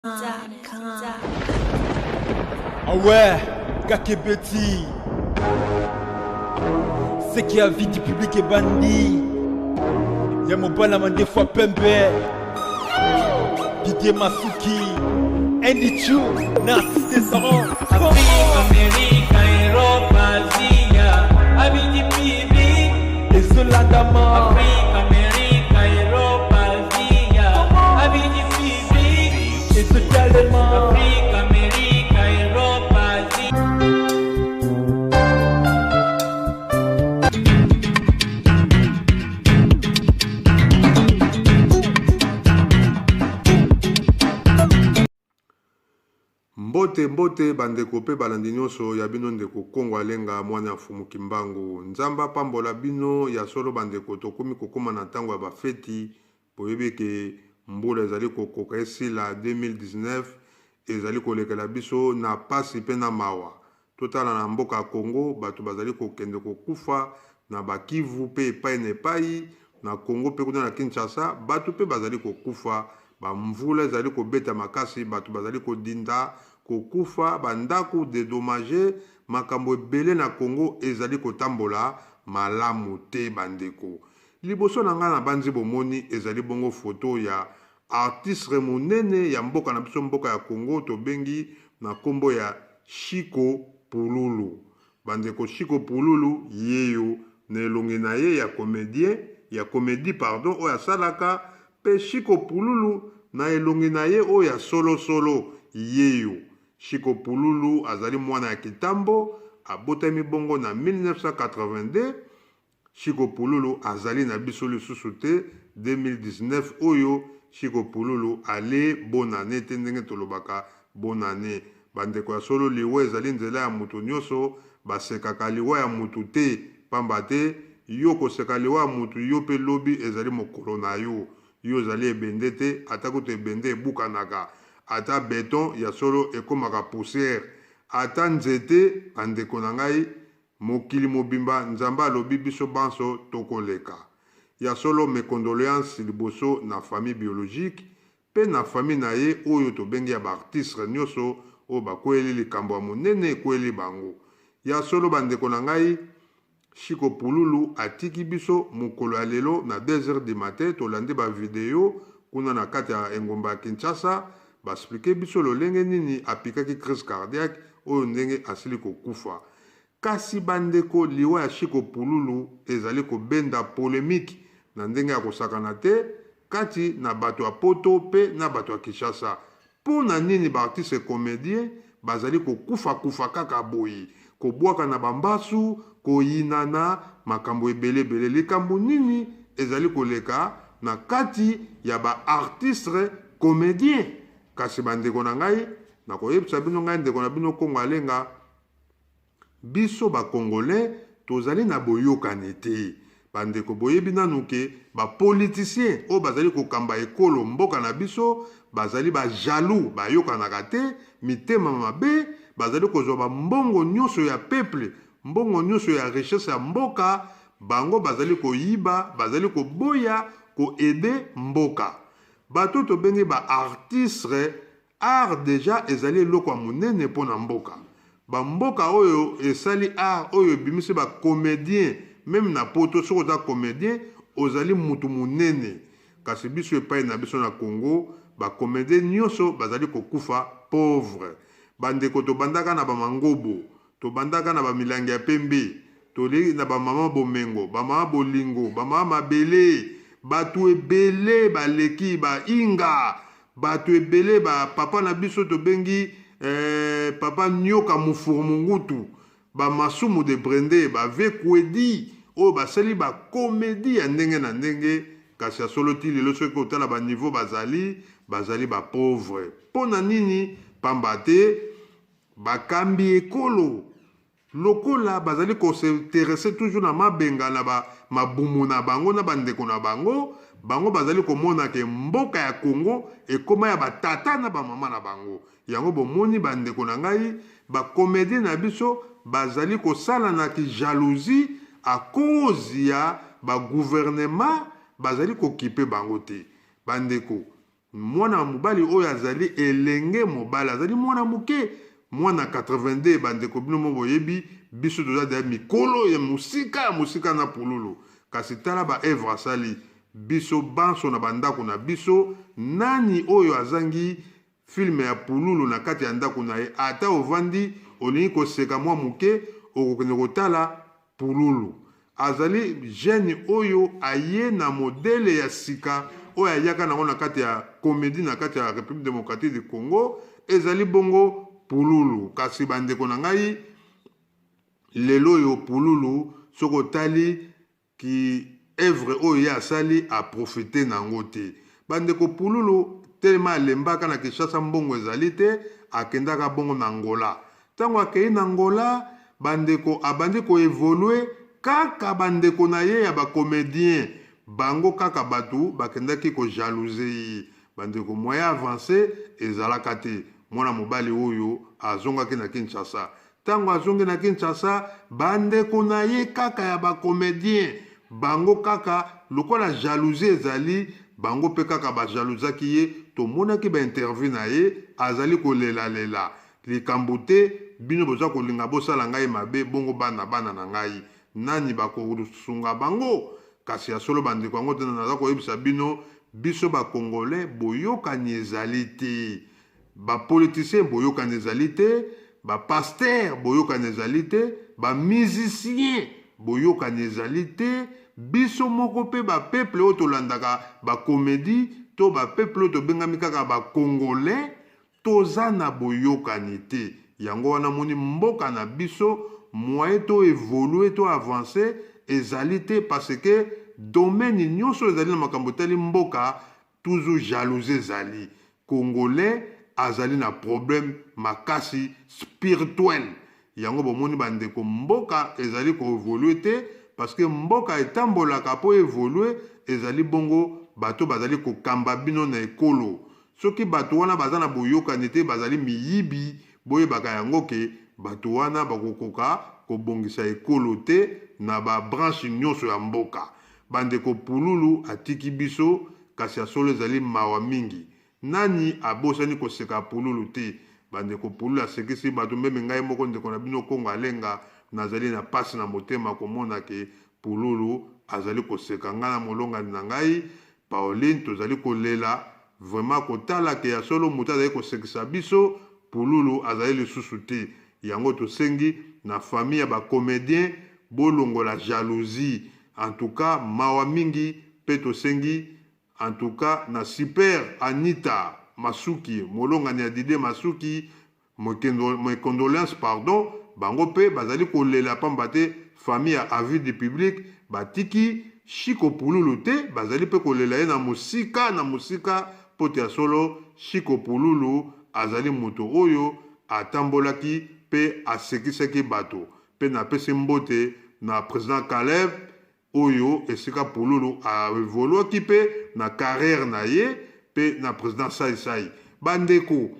Com. Ah ouais, Kakebeti. Ce qui a vie du public est bandit. Ya mobala mandefu pembe. Didier Masuki. Andy Chu. Na assisté Saron. Afrique, Amérique, Europe, Asia, Abidi Bibi. Ezolandama. Afrique, Amérique, Europe, Asia, Abidi Bibi. Ezotalema. Afrique, Amérique, Europe, Asia. Mbote mbote bandeko pe balandi nionso ya bino ndeko Kongo Alenga mwana ya Mfumu Kimbangu. Nzambe apambola bino ya solo bandeko tokomi kokoma na tango ya ba feti boyebi ke mbula ezali kokoka esila 2019 ezali kolekela biso na pasi pe na mawa. Totala na mboka ya Congo bato bazali kokende kokufa na ba Kivu pe epai na epai, na Congo pe kuna na Kinshasa bato pe bazali kokufa, ba mvula ezali kobeta makasi bato bazali kodinda, kokufa, ba ndaku dedommager, makambo ebele na Congo ezali kotambola malamu te ba ndeko. Liboso na ngai nabanzi bomoni ezali bongo photo ya Artisre monene ya mboka na biso mboka ya Congo tobengi na kombo ya Chico Pululu. Ba ndeko Chico Pululu yeyo na elongi na ye ya comedien ya comedie pardon oyo asalaka pe Chico Pululu na elongi na ye oyo ya solo solo yeyo. Chico Pululu azali mwana ya Kitambo abotami bongo na 1982. Chico pululu azali na biso lisusu te 2019 oyo chico pululu alle bonne annee te ndenge tolobaka bonne annee ba ndeko ya solo liwa ezali nzela ya mutu nioso basekaka liwa ya mutu te pamba te yo okoseka liwa ya mutu yo pe lobi ezali mokolo na yo yo ozali ebende te ata kutu ebende ebukanaka ata beton ya solo ekomaka poussière ata nzete ba ndeko na ngai Mokili mobimba Nzambe alobi biso banso tokoleka. Ya solo mes condoleances liboso na famille biologique pe na famille na ye oyo tobengi ya ba artisres nioso oyo bakweyeli likambo ya monene ekweyeli bango. Ya solo ba ndeko na ngai Chico Pululu atiki biso mokolo ya lelo na deux heures du matin tolandi ba video kuna na kati ya engumba ya Kinshasa ba expliquer biso lolenge nini apikaki crise cardiaque oyo ndenge asili kokufa. Kasi ba ndeko liwa ya Chico Pululu ezali kobenda polemique na ndenge ya kosakana te kati na bato ya poto pe na bato ya Kinshasa. Po na nini ba artistes comediens bazali kokufa kufa kaka boye? Kobwakana ba mbasu, koyinana, makambo ebele ebele. Likambo nini ezali koleka na kati ya ba artistes comediens? Kasi ba ndeko na ngai, nakoyebisa bino ngai ndeko na bino Kongo Alenga, Biso ba congolais tozali na boyokani te ba ndeko boyebi nanu ke ba politiciens oyo bazali kokamba ekolo mboka na biso bazali ba jaloux bayokanaka te mitema mabe bazali kozwa ba mbongo nioso ya peuple mbongo nioso ya richesse ya mboka bango bazali koyiba bazali koboya ko aider mboka bato oyo tobengi ba artistres Art dejà ezali eloko ya monene mpo na mboka. Ba mboka oyo esali art oyo ebimisi ba comediens meme na poto soki oza comedien ozali mutu monene kasi biso epayi na biso na Congo ba comediens nioso bazali kokufa pauvre. Ba ndeko tobandaka na ba mangobo Tobandaka na ba milangi ya pembe, toleki na ba mama bomengo, ba mama bolingo, ba mama mabele, batu ebele baleki, ba inga, batu ebele ba papa na biso tobengi eh, papa Nyoka Mufurumungutu, ba Masumu de Brende, ba Ve Kwedi oyo basali ba comedie ya ndenge na ndenge, kasi ya solo ti lelo soki otala ba niveau bazali, bazali ba pauvre. Pona nini? Pamba te Bakambi ekolo lokola bazali ko s'interesser toujours na mabenga na ba mabumu na bango na ba ndeko na bango, bango bazali komona ke mboka ya Congo ekoma ya ba tata na ba mama na bango. Yango bomoni ba ndeko na ngai ba comediens na biso bazali kosala na ki jalousie à cause ya ba gouvernement bazali kokipe bango te. Ba ndeko. Mwana mobali oyo azali elenge mobali, azali mwana moke, mwana 82. Bandeko, bino mo boyebi, biso toza deya mikolo ya mosika ya mosika na Pululu. Kasi tala ba œuvre asali. Biso banso na bandako na biso, nani oyo azangi film ya Pululu na kati ya ndako na ye? Ata ovandi, olingi koseka mwa moke, okokende kotala Pululu. Azali jeune oyo aye na modèle ya sika oyo ayaka nango na kati ya comédie na kati ya République démocratique du Congo, ezali bongo Pululu. Kasi bandeko na ngai, lelo oyo Pululu, soki otali ki œuvre oyo ye asali, aprofite nango te. Bandeko, Pululu telema alembaka na Kinshasa, mbongo ezali te, akendaka bongo na Angola. Ntango akei na Angola, bandeko, abandi koévoluer kaka. Bandeko na ye ya bacomédien, bango kaka bato bakendaki kojalouser ye. Bandeko, moyen avance ezalaka te. Mwana mobali oyo azongaki na Kinshasa. Ntango azongi na Kinshasa, bandeko na ye kaka ya bacomédien, bango kaka lokola jalousie ezali, bango mpe kaka bajalousaki ye. Tomonaki bainterview na ye, azali kolelalela: "Likambo te, bino boza kolinga bosala ngai mabe, bongo bana bana na ngai nani bakosunga bango?" Kasi ya solo, bandeko, yango te naza koyebisa bino, biso bacongolais, boyokani ezali te. Bapoliticien, boyokani ezali te. Bapasteur, boyokani ezali te. Bamusicien, boyokani ezali te. Biso moko mpe bapeuple oyo tolandaka bacomédie to bapeuple oyo tobengami kaka bacongolais, toza na boyokani te. Yango wana moni mboka na biso, moyen to évolue, to avance ezali te, parce que domaine nyonso ezali na makambo etali mboka, toujours jalousie ezali. Congolais azali na problème makasi spirituel. Yango bomoni, bandeko, mboka ezali koévoluer te, parce que mboka etambolaka mpo évolue ezali bongo bato bazali kokamba bino na ekolo. Soki bato wana baza na boyokani te, bazali miyibi, boyebaka yango ke bato wana bakokoka kobongisa ekolo te na babranche nyonso ya mboka. Bandeko, Pululu atiki biso, kasi ya solo ezali mawa mingi. Nani abosani koseka Pululu te? Bandeko, Pululu asekisi bato. Même ngai moko, ndeko na bino Kongo Alenga, nazali na mpasi na motema komona ke Pululu azali koseka ngai na molongani na ngai Pauline. Tozali kolela vraiment kotala ke ya solo moto azali kosekisa biso, Pululu, azali lisusu te. Yango tosengi na famille ya bacomédien, bolongola jalousie. En tout cas, mawa mingi. Mpe tosengi en tout cas na super Anita Masuki, molongani ya Dide Masuki, mes condoléances, pardon. Bango mpe bazali kolela, pamba te famille ya Avis du public batiki Shiko Pululu te, bazali mpe kolela ye na mosika na mosika, mpo te ya solo Shiko Pululu azali moto oyo atambolaki mpe asekisaki bato. Mpe napesi mbote na président Caleb, oyo esika Pululu aévoluaki mpe na carrière na ye, mpe na président Saisai. Bandeko,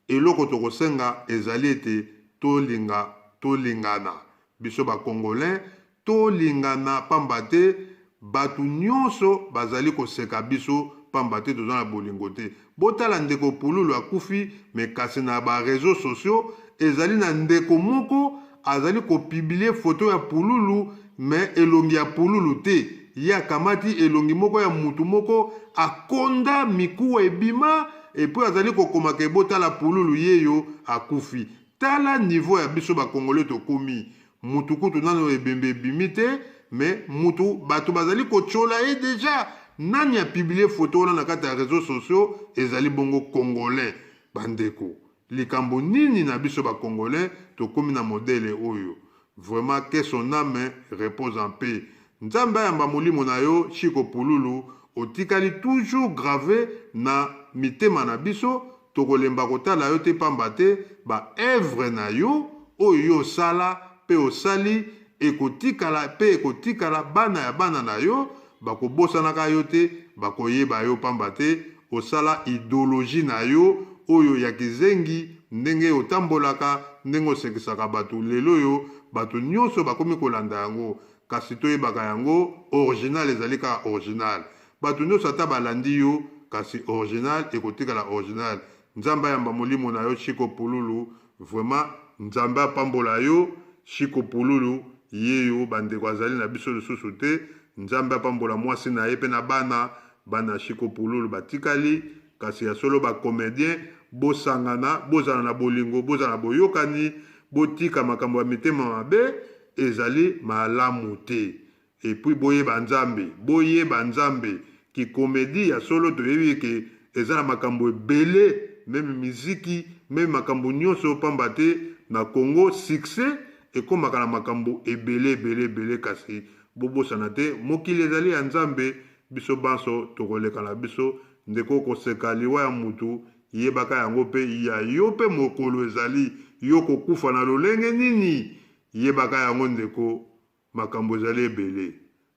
eloko tokosenga ezali ete tolinga, tolingana, biso bacongolais tolingana, pamba te bato nyonso bazali koseka biso, pamba te toza na bolingo te. Botala, ndeko Pululu akufi, mais kasi na baréseaux sociaux ezali na ndeko moko azali kopublier foto ya Pululu, mais elongi ya Pululu te. Ye akamati elongi moko ya mutu moko akonda, mikuwa ebima, et puis azali kokomaka: "Ebotala Pululu yeyo akufi." Tala niveau ya biso bacongolais tokomi. Mutu kutu nano ebembe ebimi te, mais mutu bato bazali kotyola ye déjà. Nani apublier foto wana na kati ya réseaux sociaux? Ezali bongo congolais. Bandeko, likambo nini na biso bacongolais tokomi na modèle oyo? Vraiment, que son âme repose en paix. Nzambe ayamba molimo na yo, Chiko Pululu. Otikali toujours gravé na mitema na biso. Tokolemba kotala yo te, pamba te baœuvre na yo oyo yo osala mpe osali ekotikala mpe ekotikala. Bana ya bana na yo bakobosanaka yo te, bakoyeba yo, pamba te osala idéologie na yo oyo ya kizengi, ndenge otambolaka, ndenge osekisaka bato. Lelo oyo bato nyonso bakomi kolanda yango, kasi toyebaka yango, original ezali kaka original. Bato nyonso ata balandi yo. kasi original ekotikala original. Nzambe ayamba molimo na yo Chico Pululu, vraiment Nzambe apambola yo Chico Pululu, yeyo bandeko azali na biso lisusu te. Nzambe apambola mwasi na ye pe na bana, bana Chico Pululu batikali, kasi ya solo ba comediens bosangana, bozala na bolingo, bozala na boyokani, botika makambo ya mitema mabe, ezali malamu te. Et puis boyeba Nzambe, boyeba Nzambe. Ki comedie ya solo toyebi ke eza na makambo ebele, meme miziki, meme makambo nyonso, pamba te na Congo succès ekomaka na makambo ebele ebele ebele, kasi bobosana te mokili ezali ya Nzambe, biso banso tokoleka na biso. Ndeko koseka liwa ya mutu yebaka yango pe ya yo pe mokolo ezali yo kokufa na lolenge nini, yebaka yango ndeko. Makambo ezali ebele.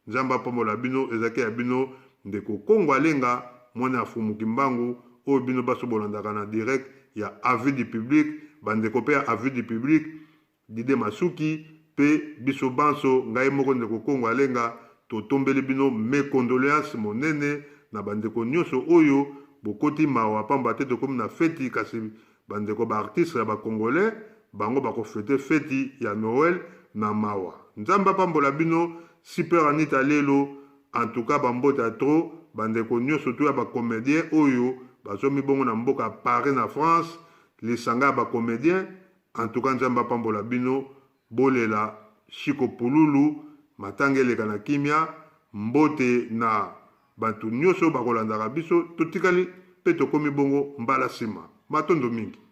Nzambe apambola bino ezalaki ya bino ndeko Kongo Alenga mwana ya Fumu Kimbangu oyo bino baso bolandaka na direct ya Avis du public ba ndeko pe ya Avis du public Didier Masuki pe biso banso ngai moko ndeko Kongo Alenga totombeli bino mes condoleances monene na ba ndeko nioso oyo bokoti mawa pamba te tokomi na feti kasi Ba ndeko ba artistes ya ba congolais bango bako fete feti ya Noël na mawa. Nzambe apambola bino super Anita Lelo en tout cas ba mbote ya trop ba ndeko nioso tout ya ba comediens oyo bazwami bongo na mboka Paris na France lisanga ya ba comediens en tout cas Nzambe apambola bino bolela Chico Pululu matanga eleka na kimia mbote na Bato nioso bakolandaka biso totikali pe tokomi bongo mbala sima. Matondo mingi.